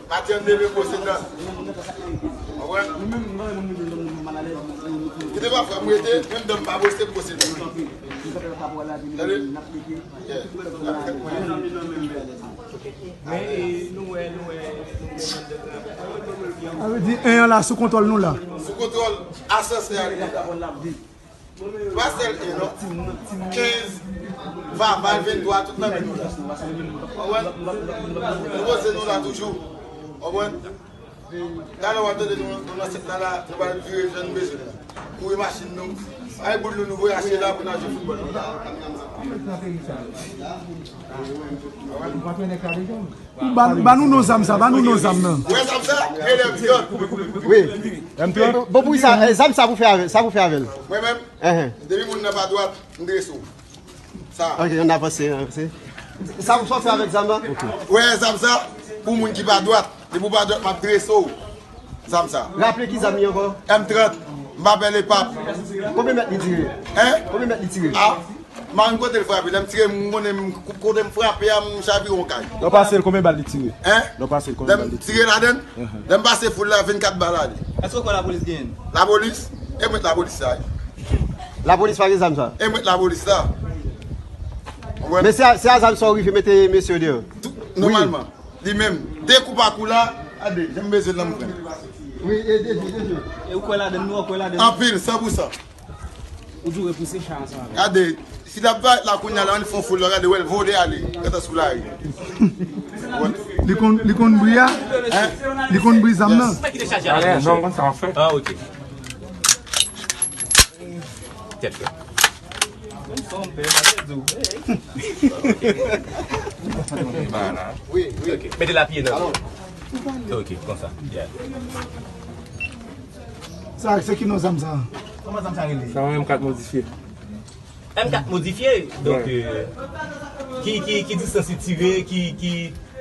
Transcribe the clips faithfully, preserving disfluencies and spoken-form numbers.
Maten m leve m brose dan. Konprann? Kite pa fè m rete, menm dan m pa brose, m brose dan. Tande? Yeah. Sa vle di en an la sou kontwòl nou la. Sou kontwòl asansè a li ye la. Pa sèl en non. Kenz, Vava, venntwa, tout nan men nou la. Konprann? Nou poze nou la toujou. Konprann? Talè w ap tande nou, nou nan sèt la, la, nou pral vire jan nou bezwen la. Kouri machin nou. Ay boul nou, nou voye achte la pou n al jwe foutbòl nou la. Ba, ba nou non zam sa, ba nou non zam nan. Ou wè zam sa? Rele M trant. Wi. M trant. Bon, pou sa, eh, zam sa pou fè avè, sa pou fè avè l. Mwen menm, depi moun nan pa dwat, m drese w. Sa. Ok, ann avanse, ann avanse. Sa pou sa w fè avèk zam nan? Ok. Ou wè zam sa? Pou moun ki pa dwat, depi w pa dwat, m ap drese w. Zam sa. Raple ki zam li ankò? M trant. M pa pè lepap. Konbyen mèt li tire? Hein? Konbyen mèt li tire? Ah, m pa konn kote l frape. Lè m tire, m konnen m, kote m frape a, m chavire yon kay. Lè w pase l, konbyen bal li tire? Hein? Lè w pase l, konbyen bal li tire? Lè m tire ladann, lè m pase foul la, vennkat bal ale. Èske w kwè lapolis genyen? Lapolis? E mwen lapolis sa. Lapolis pa gen zam sa? E mwen lapolis sa. Ou wè? Men se a, se a zam sa w rive mete mesye yo deyò? Tou, nòmalman. Li menm, de kou pa kou la, gade, jan m bezwen l nan m pran. Wi, e de je, de je. E ou kwè ladann, nou kwè ladann. Anpil, san pou san. Ou di w repouse cha ansanm avè l. Gade, si l ap parèt la kounye a la, ann fè yon foul la, gade, wè l vole ale, gentan sou lari. Li konn, li konn bri a? Hein? Li konn bri zam nan? Ah, non, konn sa w fè. Ah, ok. Tèt yo. Wi, wi. Ok. Mete lapye nan. Ok, konsa. Yeah. Sa, se ki non zam sa? Kòman zam sa rele? Sa yon M kat modifye. M kat modifye. Donk, euh, ki, ki, ki distans li tire, ki, ki,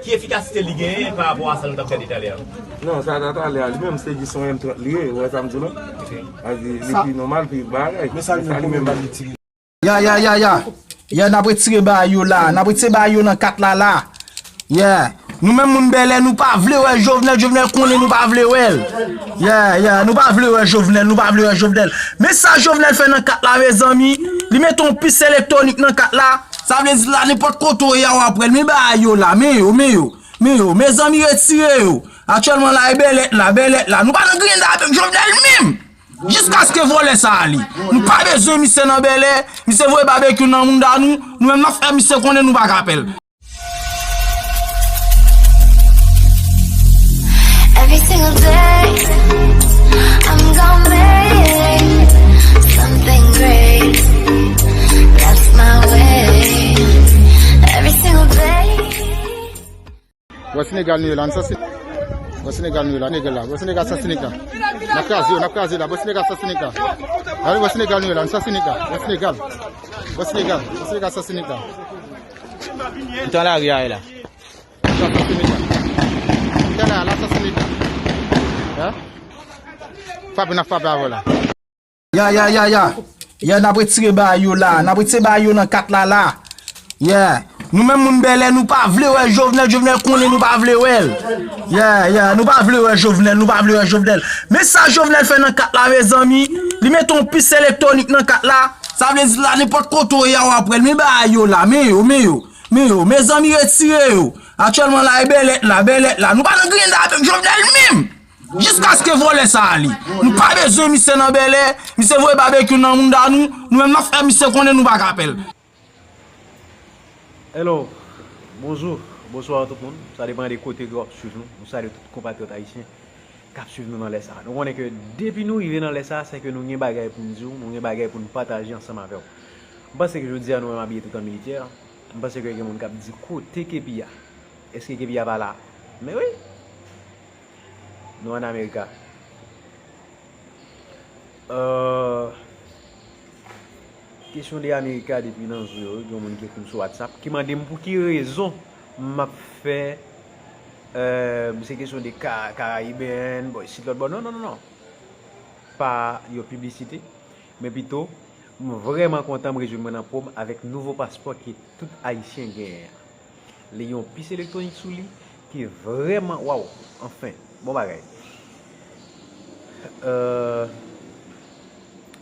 ki efikasite li genyen pa rapò a sa nou t ap gade talè a? Non, sa ta talè a, li menm se jis yon M trant li ye, ou wè sa m di w la? Ok. Sa di, li pi nòmal, pi bagay. Men sa li menm, konbyen bal li tire? Ya, ya, ya, ya. Ya, n ap retire bagay yo la. N ap retire bagay yo nan kat la, la. Yeah. Nou menm moun Bèlè, nou pa vle wè Jovenel, Jovenel konnen nou pa vle wè l. Yeah, yeah, nou pa vle wè Jovenel, nou pa vle wè Jovenel. Men sa Jovenel fè nan kat la, mezanmi, li mete yon pis elektwonik nan kat la. Sa vle di la, nenpòt kote w ye a, w ap wè l. Men bagay yo la, men yo, men yo, men yo. Mezanmi, retire yo. Aktyèlman la, e bèlèt la, bèlèt la. Nou pa nan griyen avèk Jovenel menm. Jiskaske vòlè sa ale. Nou pa bezwen misye nan Bèlè. Misye voye babekyou nan mounda nou. Nou menm n ap fè misye konnen nou pa ka pè l. Every single day, I'm gonna make something great. That's my way. Every single day. Bò Senegal nou ye la, n san Senegal. Bò Senegal nou ye la, Senegal la. Bò Senegal san Senegal. N ap kraze yo, n ap kraze la. Bò Senegal san Senegal. Gade bò Senegal nou ye la, n san Senegal. Bò Senegal. Bò Senegal. Bò Senegal san Senegal. Antan lari a ye la. Sa san Senegal. Antan la, la san Senegal. Ya? Frape n ap frape avè w la. Ya, ya, ya, ya. Ya, n ap retire bagay yo la. N ap retire bagay yo nan kat la, la. Ya. Nou menm moun Bèlè, nou pa vle wè Jovenel, Jovenel konnen nou pa vle wè l. Ya, ya, nou pa vle wè Jovenel, nou pa vle wè Jovenel. Men sa Jovenel fè nan kat la, mezanmi. Li mete yon pis elektwonik nan kat la. Sa vle di la, nenpòt kote w ye a, w ap wè l. Men bagay yo la, men yo, men yo, men yo. Mezanmi, retire yo. Aktyèlman la, e bèlèt la, bèlèt la. Nou pa nan griyen avèk Jovenel menm. Jiskaske vòlè sa ale. Nou pa bezwen misye nan Bèlè. Misye voye babekyou nan mounda nou. Nou menm n ap fè misye konnen nou pa ka pè l. Hello. Bonjou. Bonswa tout moun. Sa depann de kote ke w ap swiv nou. Nou salye tout konpatriyòt ayisyen k ap swiv nou nan lè sa. Nou konnen ke depi nou rive nan lè sa, se ke nou gen bagay pou n di w, nou gen bagay pou n pataje ansanm avè w. M panse ke jodi a nou menm abiye tout an militè. M panse ke gen moun k ap di kote kepi a. Èske kepi a pa la? Men wi. Nou ann Amerika. Euh, kesyon de Amerika depi nan jou yo, gen yon moun ki ekri m sou WhatsApp, ki mande m pou ki rezon m ap fè, euh, se kesyon de ka, Karayiben, bò isit lòt bò. Non, non, non, non. Pa yon piblisite, men pito, m vrèman kontan m rejwenn mwen nan po m avèk nouvo paspò ke tout Ayisyen genyen an. Li gen yon pis elektwonik sou li, ki vrèman, waw, anfen, bon bagay. Euh,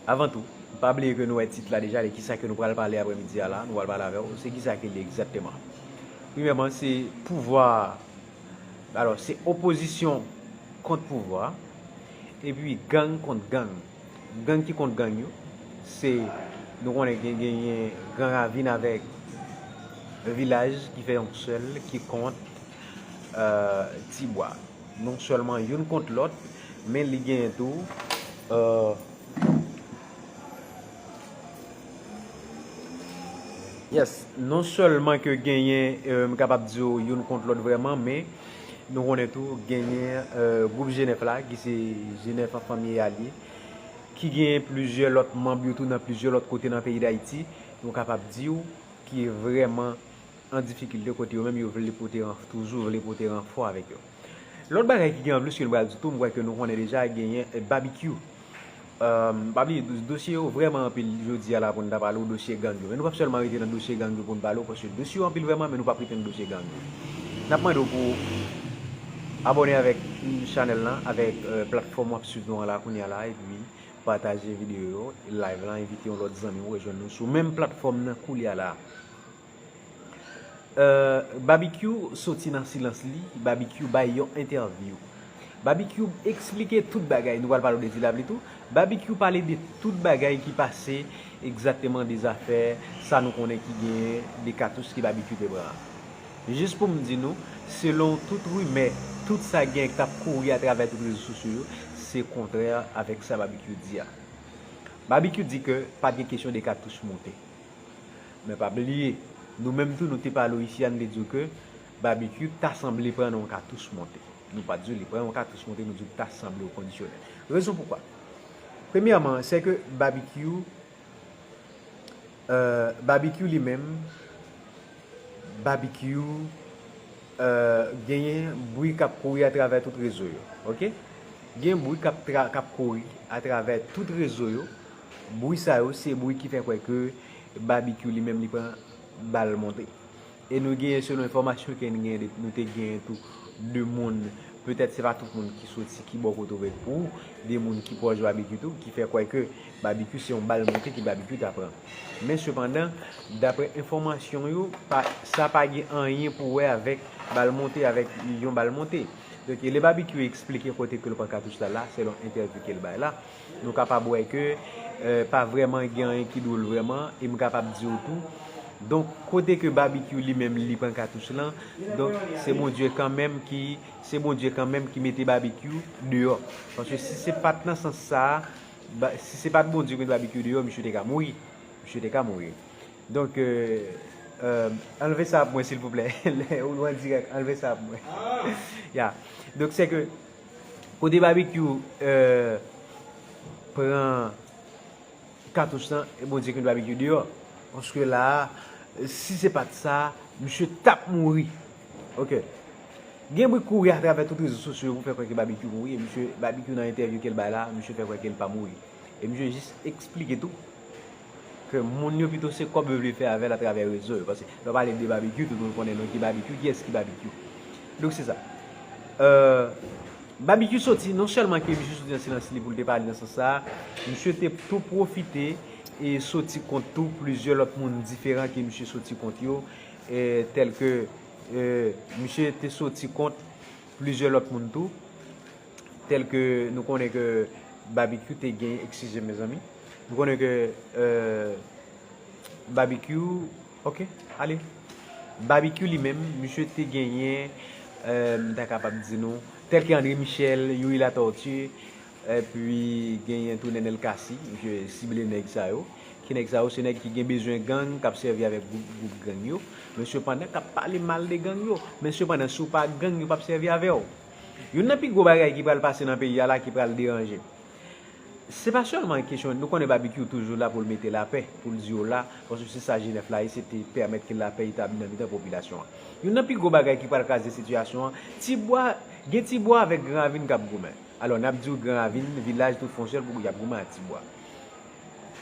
avan tou, pa bliye ke nou wè tit la deja, de kisa ke nou pral pale aprèmidi a la, nou pral pale avè w, se kisa ke li egzakteman. Premyèman, se pouvwa, alò, se opozisyon kont pouvwa, epi gang kont gang. Gang ki kont gang yo, se, nou konnen gen, genyen Gran Ravin avèk Vilaj ki fè yon sèl, ki kont, euh, Tibwa. Non sèlman youn kont lòt, men li genyen tou, euh, yes, non sèlman ke genyen, euh, m kapab di w youn kont lòt vrèman, men nou konnen tou genyen, euh, gwoup G nèf la, ki se G nèf an fanmi e alye, ki genyen plizyè lòt manm yo tou nan plizyè lòt kote nan peyi Dayiti, nou kapab di w ki vrèman an difikilte kote yo menm yo vle pote ran-, toujou vle pote ranfò avèk yo. Lòt bagay ki gen anplis ke nou pral di tou, m kwè ke nou konnen deja genyen, eh, Babikyou. Euh, pa bliye, do-, dosye yo vrèman anpil jodi a la pou n ta pale w dosye gang yo. Men nou p ap sèlman rete nan dosye gang yo pou n pale w, paske dosye yo anpil vrèman, men nou p ap rete nan dosye gang yo. N ap mande w pou w abòne avèk chanèl lan, avèk, euh, platfòm w ap swiv nou an la kounye a la, epi pataje videyo yo, live lan, envite yon lòt zanmi w rejwenn nou sou menm platfòm nan koulye a la. Euh, Babikyou soti nan silans li, Babikyou bay yon entèvyou. Babikyou eksplike tout bagay, nou pral pale w de Ti Lapli tou. Babikyou pale de tout bagay ki pase egzakteman, de zafè sa nou konnen ki genyen, de katouch ke Babikyou te pran an. Jis pou m di nou, selon tout rimè, tout sa gen k ap kouri atravè tout rezo sosyo yo, se kontrè avèk sa Babikyou di a. Babikyou di ke pa t gen kesyon de katouch moute. Men pa bliye, nou menm tou nou te pale w isi a, nou te di w ke Babikyou ta sanble pran yon katouch monte. Nou pa t di w li pran yon katouch monte, nou di w ta sanble w kondisyonè. Rezon poukwa? Premyèman, se ke Babikyou, euh, Babikyou li menm, Babikyou, euh, genyen bri k ap kouri atravè tout rezo yo, oke? Gen bri k ap tra-, k ap kouri atravè tout rezo yo. Bri sa yo, se bri ki fè kwè ke Babikyou li menm li pran bal monte. E nou genyen, selon enfòmasyon ke n genyen, de, nou te genyen tou de moun, petèt se pa tout moun ki soti, ki bò kote w vre pou, de moun ki pwòch Babikyou tou, ki fè kwè ke Babikyou se yon bal monte ke Babikyou ta pran. Men sepandan, daprè enfòmasyon yo, pa, sa pa gen anyen pou wè avèk bal monte, avèk yon bal monte. Donk, lè Babikyou eksplike kote ke l pran katouch la, la, selon entèvyou ke l bay la, nou kapab wè ke, euh, pa vrèman gen anyen ki dwòl vrèman, e m kapab di w tou. Donk, kote ke Babikyou li menm li pran katouch lan, donk, se Bondye kanmenm ki, se Bondye kanmenm ki mete Babikyou deyò. Paske si se pa t nan sans sa a, ba, si se pa t Bondye ki mete Babikyou deyò, misye te ka mouri. Misye te ka mouri. Donk, euh, euh, anlve sa ap mwen, silvouplè. Lè ou an dirèk, anlve sa ap mwen. Ya. Donk, se ke, kote Babikyou, euh, pran katouch lan, e Bondye ki mete Babikyou deyò. Paske la a, si se pa t sa, misye t ap mouri. Oke. Gen bri kouri atravè tout rezo sosyo yo pou fè kwè ke Babikyou mouri, e misye, Babikyou nan entèvyou ke l bay la, misye fè kwè ke l pa mouri. E misye jis eksplike tou ke moun yo pito se kòb yo vle fè avè l atravè rezo yo. Paske lè w pale de Babikyou, tout moun konnen non ki Babikyou, kiyès ki Babikyou. Donk se sa. Euh, Babikyou soti, non sèlman ke misye soti nan silans li pou l te pale nan sans sa a, misye te tou pwofite e soti kont tou plizyè lòt moun diferan ke misye soti kont yo, e tèl ke, e, misye te soti kont plizyè lòt moun tou, tèl ke nou konnen ke Babikyou te gen, eskize m, mezanmi, nou konnen ke, e, Babikyou, oke, ale. Babikyou li menm, misye te genyen, e, m ta kapab di nou, tèl ke André Michel, Youri Latortue, epi genyen tou Nenel Cassy, misye sible nèg sa yo. Ki nèg sa yo, se nèg ki gen bezwen gang, k ap sèvi avèk gwoup, gwoup gang yo. Men sepandan, k ap pale mal de gang yo. Men sepandan, si w pa gang, yo p ap sèvi avè w. Youn nan pi gwo bagay ki pral pase nan peyi a la, ki pral deranje. Se pa sèlman kesyon, nou konnen Babikyou toujou la pou l mete lapè, pou l di yo la, paske se sa G nèf la ye, se te pèmèt ke lapè etabli nan mitan popilasyon an. Youn nan pi gwo bagay ki pral kraze sitiyasyon an, Tibwa, gen Tibwa avèk Gran Ravin k ap goumen. Alò, n ap di w Gran Ravin, Vilaj, tout fè yon sèl pou y ap goumen ak Tibwa.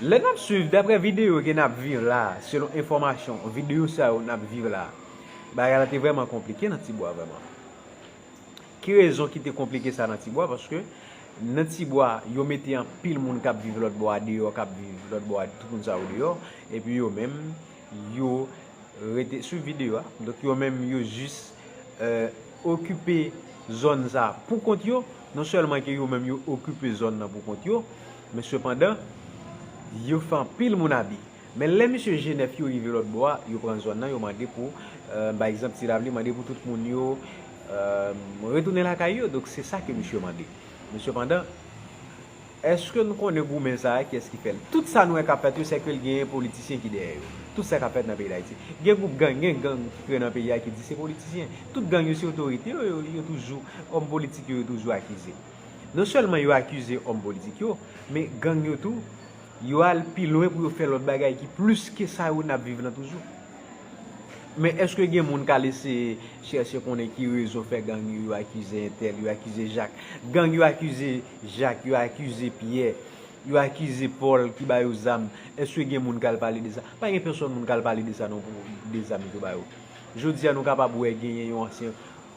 Lè n ap swiv, daprè videyo ke n ap viv la, selon enfòmasyon, videyo sa yo n ap viv la, bagay la te vrèman konplike nan Tibwa, vrèman. Ki rezon ki te konplike sa nan Tibwa? Paske nan Tibwa, yo mete anpil moun k ap viv lòt bò a deyò, k ap viv lòt bò a, tout moun sa yo deyò, epi yo menm, yo rete sou videyo a. Donk, yo menm, yo jis, euh, okipe zòn sa a pou kont yo. Non sèlman ke yo menm, yo okipe zòn nan pou kont yo, men sepandan, yo fè anpil moun abi. Men lè mesye G nèf yo rive lòt bò a, yo pran zòn nan, yo mande pou, euh, pa egzanp, Ti Lavli mande pou tout moun yo, euh, retounen lakay yo. Donk, se sa ke misye mande. Men sepandan, èske nou konnen goumen sa a, kiyès ki fè l? Tout sa nou wè k ap fèt yo, se ke l genyen politisyen ki dèyè yo. Tout sa k ap fèt nan peyi Dayiti. Gen gwoup gang, gen gang ki kreye nan peyi a ki di se politisyen. Tout gang yo se otorite yo, yo, yo toujou, òm politik yo, yo toujou akize. Non sèlman yo akize òm politik yo, men gang yo tou, yo al pi lwen pou yo fè lòt bagay ki plis ke sa yo n ap viv lan toujou. Men èske gen moun k al eseye chèche konnen ki rezon fè gang yo, yo akize entèl, yo akize Jak? Gang yo akize Jak, yo akize Pyè, yo akize Pòl ki ba yo zam. Èske gen moun k al pale de sa? Pa gen pèsonn moun k al pale de sa non, pou de zam yo ba yo. Jodi a, nou kapab wè genyen yon ansyen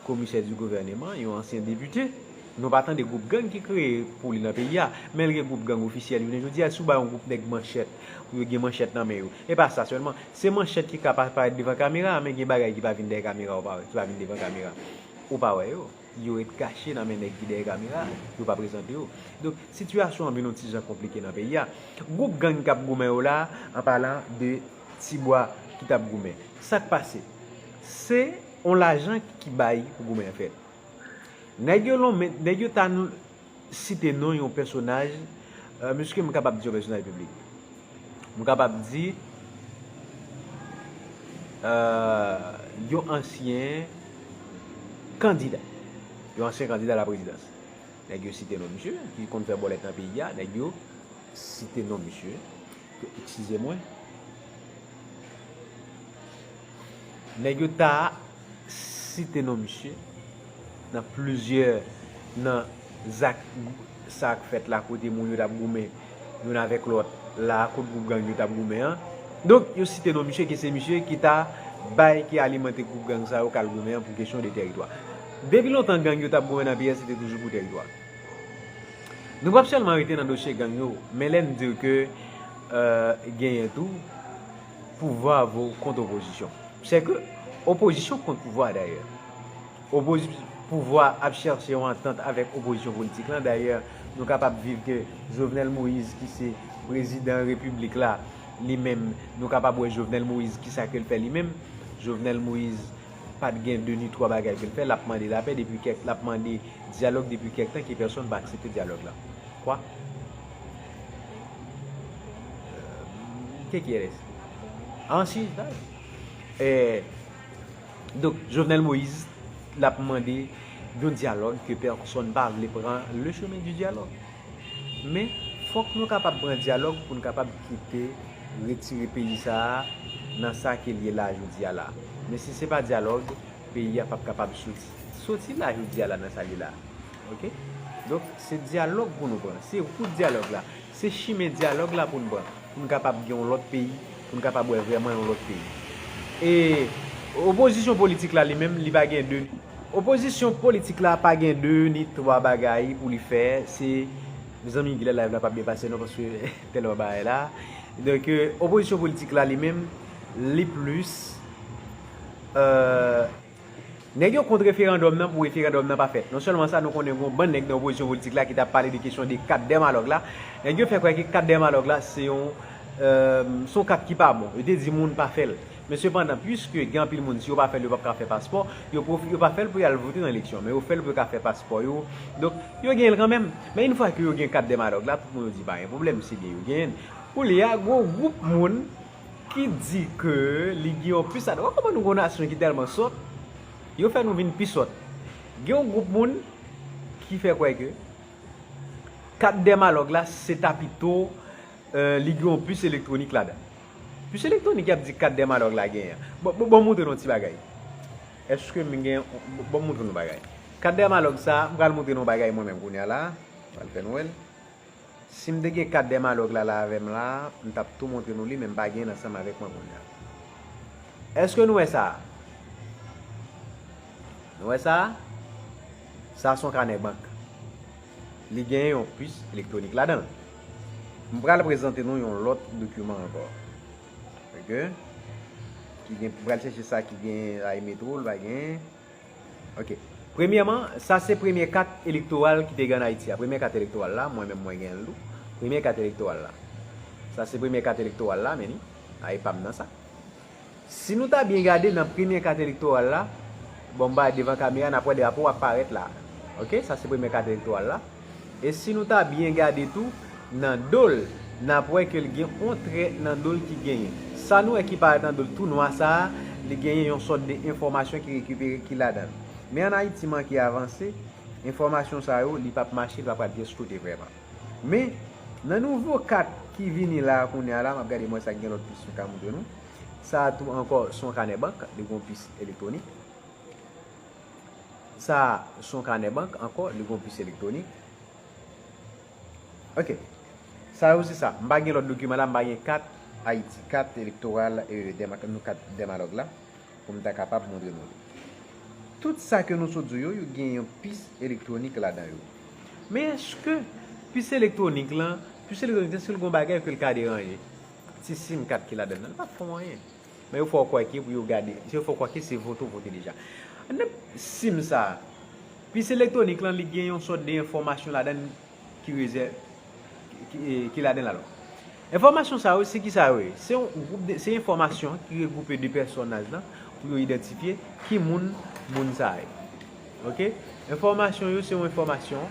komisè di gouvèneman, yon ansyen depite. Nou pa tande gwoup gang ki kreye pou li nan peyi a, men l gen gwoup gang ofisyèl. Jounen jodi a, si w bay yon gwoup nèg manchèt, pou yo gen manchèt nan men yo. E pa sa sèlman, se manchèt ki ka pa parèt devan kamera, men gen bagay ki pa vin dèyè kamera, ou pa wè, ki pa vin devan kamera. Ou pa wè yo. Yo ret kache nan men nèg ki dèyè kamera, yo pa prezante yo. Donk, sitiyasyon an vin yon ti jan konplike nan peyi a. Gwoup gang k ap goumen yo la, an palan de Tibwa ki t ap goumen. Sa k pase? Se yon lajan ki bay pou goumen an fèt. Nèg yo lonmen, nèg yo ta nou site non yon pèsonaj, euh, men ke m kapab di yon pèsonaj piblik. M kapab di, euh, yon ansyen kandida. Yon ansyen kandida la prezidans. Nèg yo site non misye, ki konn fè bòlèt nan peyi a, nèg yo site non misye. Eskize mwen. Nèg yo ta site non misye nan plizyè nan zak sa k fèt la kote moun yo t ap goumen youn avèk lòt la, kot gwoup gang yo t ap goumen an. Donk, yo site non misye ke se misye ki ta bay, ki alimante gwoup gang sa yo k al goumen an pou kesyon de tèritwa. Depi lontan gang yo t ap goumen nan peyi a, se te toujou pou tèritwa. Nou p ap sèlman rete nan dosye gang yo, men lè n di ke, euh, genyen tou, pouvwa vo kont opozisyon. Se ke opozisyon kont pouvwa dayè. Opozi-, pouvwa ap chèche yon antant avèk opozisyon politik lan. Dayè, nou kapab viv ke Jovenel Moïse, ki se prezidan repiblik la, li menm, nou kapab wè Jovenel Moïse, kisa ke l fè li menm. Jovenel Moïse pa t gen de ni twa bagay ke l fè. L ap mande lapè depi kèk, l ap mande dyalòg depi kèk tan, ke pèsonn pa aksepte dyalòg la. Kwa? Ke kiyès? Ansi, eh, donk, Jovenel Moïse, l ap mande yon dyalòg ke pèsonn pa vle pran le chemin du dialogue. Men, fòk nou kapab pran dyalòg pou n kapab kite retire peyi sa a nan sa ke l ye la jodi a la. Men si se pa dyalòg, peyi a p ap kapab soti. Soti la jodi a la nan sa l ye la. Oke? Donk, se dyalòg pou nou pran. Se wout dyalòg la. Se chimen dyalòg la pou n pran. Pou n kapab gen yon lòt peyi, pou n kapab wè vrèman yon lòt peyi. E opozisyon politik la li menm, li pa gen de, opozisyon politik la pa gen de ni twa bagay pou li fè. Se, mezanmi, gilè live la p ap byen pase non, paske tèlman bagay la. Donk, euh, opozisyon politik la li menm, li plis, euh, nèg yo kont referandòm nan pou referandòm nan pa fèt. Non sèlman sa, nou konnen gon bann nèg nan opozisyon politik la ki t ap pale de kesyon de kat dèmalòg la. Nèg yo fè kwè ke kat dèmalòg la se yon, euh, se yon kat ki pa bon. Yo te di moun pa fè l. Men sepandan, piske gen anpil moun, si yo pa fè l, yo p ap ka fè paspò, yo pwofi-, yo pa fè l pou y al vote nan eleksyon, men yo fè l pou yo ka fè paspò yo. Donk, yo genyen l kanmenm. Men yon fwa ke yo gen kat dèmalòg la, tout moun yo di pa gen pwoblèm, se byen yo genyen l. Koulye a, gon gwoup moun ki di ke li gen yon pis a, wè kòman nou gon nasyon ki tèlman sòt, yo fè nou vin pi sòt. Gen yon gwoup moun ki fè kwè ke kat dèmalòg la, se ta pito, euh, li gen yon pis elektwonik ladan. Pis elektwonik y ap di kat dèmalòg la genyen an. Bon, bon, bon, montre nou yon ti bagay. Èske m gen, bon, bon, montre nou bagay. Kat dèmalòg sa, m pral montre nou yon bagay mwen menm kounye a la. M pral fè nou wè l. Si m te gen kat dèmalòg la, la avè m la, m t ap tou montre nou li, men m pa gen l ansanm avèk mwen kounye a. Èske nou wè sa? Nou wè sa? Sa se yon kanè bank. Li gen yon pis elektwonik ladan l. M pral prezante nou yon lòt dokiman ankò. Ok? Ki gen, m pral chèche sa ki gen ay metwo, l pa gen. Ok. Premyèman, sa se premye kat elektoral ki te gen ann Ayiti a. Premye kat elektoral la, mwen menm mwen gen l tou. Premye kat elektoral la. Sa se premye kat elektoral la, men li. A, e pa m nan sa. Si nou ta byen gade nan premye kat elektoral la, bon, m pa devan kamera, n ap wè drapo ap parèt la. Ok, sa se premye kat elektoral la. E si nou ta byen gade tou, nan do l, n ap wè ke l gen yon trè nan do l ki genyen. Sa nou wè ki parèt nan do l tou nwa sa a, li genyen yon sòt de enfòmasyon ki rekipere ki ladan l. Men ann Ayiti manke avanse, enfòmasyon sa yo, li p ap mache, li p ap pral gen sou kote vrèman. Men, nan nouvo kat ki vini la a kounye a la, m ap gade mwen sa k gen lòt pis m ka montre nou. Sa a tou ankò se yon kanè bank, li gen yon pis elektwonik. Sa a se yon kanè bank ankò, li gen yon pis elektwonik. Ok. Sa yo se sa. M pa gen lòt dokiman la, m pa gen kat Ayiti, kat elektoral, e, Dèma-, nou kat Dèmalòg la. Pou m ta kapab montre nou li. Tout sa ke nou sot di w yo, yo gen yon pis elektwonik ladan yo. Men èske pis elektwonik lan, pis elektwonik, èske l gen yon bagay ke l ka deranje? Ti sim kat ki ladan l lan, l p ap fè w anyen. Men yo fè w kwè ke pou yo gade, yo fè w kwè ke se vote w vote deja. Anndan sim sa a, pis elektwonik lan, li gen yon sòt de enfòmasyon ladan l ki rezè-, ki, ki, ki ladan l alò. Enfòmasyon sa yo, se ki sa yo ye? Se yon gwoup de, se enfòmasyon ki regwoupe de pèsonaj lan pou yo idantifye ki moun moun sa a ye. Ok? Enfòmasyon yo, se yon enfòmasyon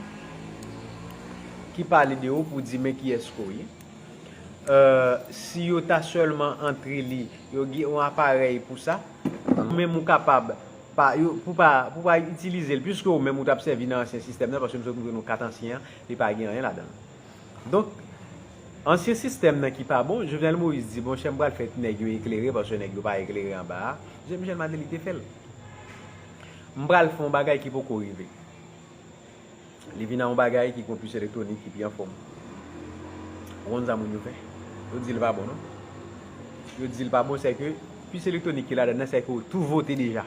ki pale de ou pou di men kiyès ke w ye. Euh, si yo ta sèlman antre li, yo gen yon aparèy pou sa, ou menm ou kapab pa, yo, pou pa, pou pa itilize l, piske ou menm ou t ap sèvi nan ansyen sistèm nan, paske m sot montre nou kat ansyen an, li pa gen anyen ladan l. Donk, ansyen sistèm nan ki pa bon, Jovenel Moïse di, monchè, m pral fè nèg yo eklere, paske nèg yo pa eklere anba a. Michel Martelly te fè l. M pral fè yon bagay ki poko rive. Li vin a yon bagay ki gen yon pis elektwonik ki pi anfòm. Ou konn sa moun yo fè? Yo di l pa bon, non? Yo di l pa bon, sèke pis elektwonik ki ladan nan, sèke ou tou vote deja.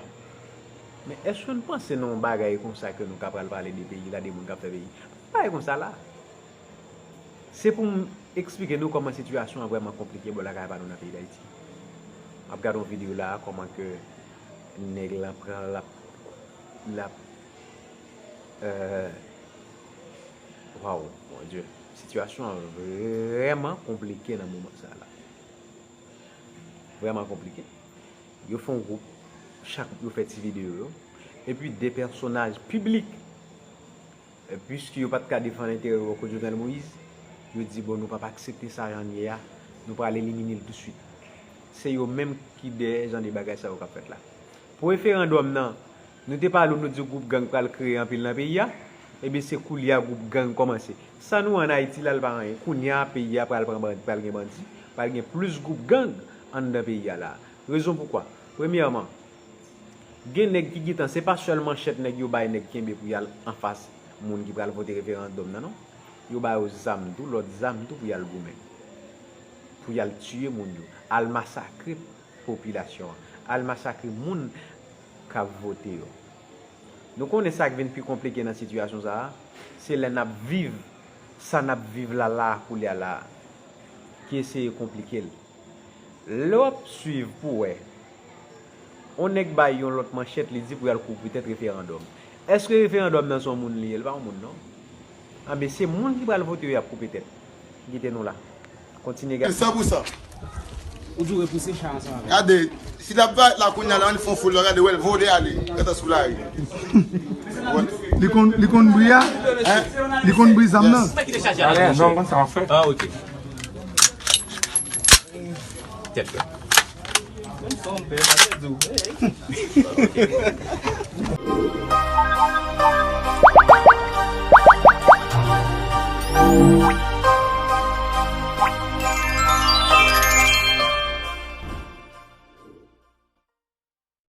Men èske n panse nan yon bagay konsa ke nou ka pral pale de peyi la, de moun k ap fè peyi? Pa e konsa la. Se pou m eksplike nou kòman sitiyasyon an vrèman konplike bò lakay pa nou nan peyi Dayiti. M ap gade yon videyo la, kòman ke nèg lan pran l ap, l ap, euh, waw, mon Dieu. Sitiyasyon an vrèman konplike nan moman sa la. Vrèman konplike. Yo fè yon gwoup, chak yo fè ti videyo yo. Epi de pèsonaj piblik, e, piske yo pa t ka defann enterè yo kot Jovenel Moïse, yo di, bon, nou p ap aksepte sa jan l ye a, nou pral elimine l touswit. Se yo menm ki dèyè jan de bagay sa yo k ap fèt la. Pou referandòm nan, nou te pale w, nou di gwoup gang pral kreye anpil nan peyi a. Ebyen, se koulye a gwoup gang kòmanse. Sa nou wè ann Ayiti la, l pa anyen. Kounye a, peyi a pral pran bandi, pral gen bandi, pral gen plis gwoup gang anndan peyi a la. Rezon poukwa? Premyèman, gen nèg ki gentan, se pa sèl manchèt nèg yo bay nèg kenbe pou y al anfas moun ki pral vote referandòm nan, non. Yo ba yo zam tou, lòt zam tou pou y al goumen. Pou y al tiye moun yo, al masakre popilasyon an, al masakre moun k ap vote yo. Nou konnen sa k vin pi konplike nan sitiyasyon sa a, se lè n ap viv sa n ap viv la, la a, koulye a la a, ki eseye konplike l. Lè w ap swiv pou wè, on nèg bay yon lòt manchèt, li di pou y al koupe tèt referandòm. Èske referandòm nan se yon moun li ye? Li pa yon moun, non. Anben, se moun ki pral vote yo y ap koupe tèt. Kite nou la. Kontinye gade. San pou san. Ou di w repouse chay ansanm avè l. Gade, si l ap parèt la kounye a la, ann fè yon foul la, gade, wè l vole ale, gentan sou lari. Li konn, li konn bri a? Hein? Li konn bri zam nan? Non, mwen sa an fè. Ah, ok. Tèt fè. Menm sa w pè, sa te di w.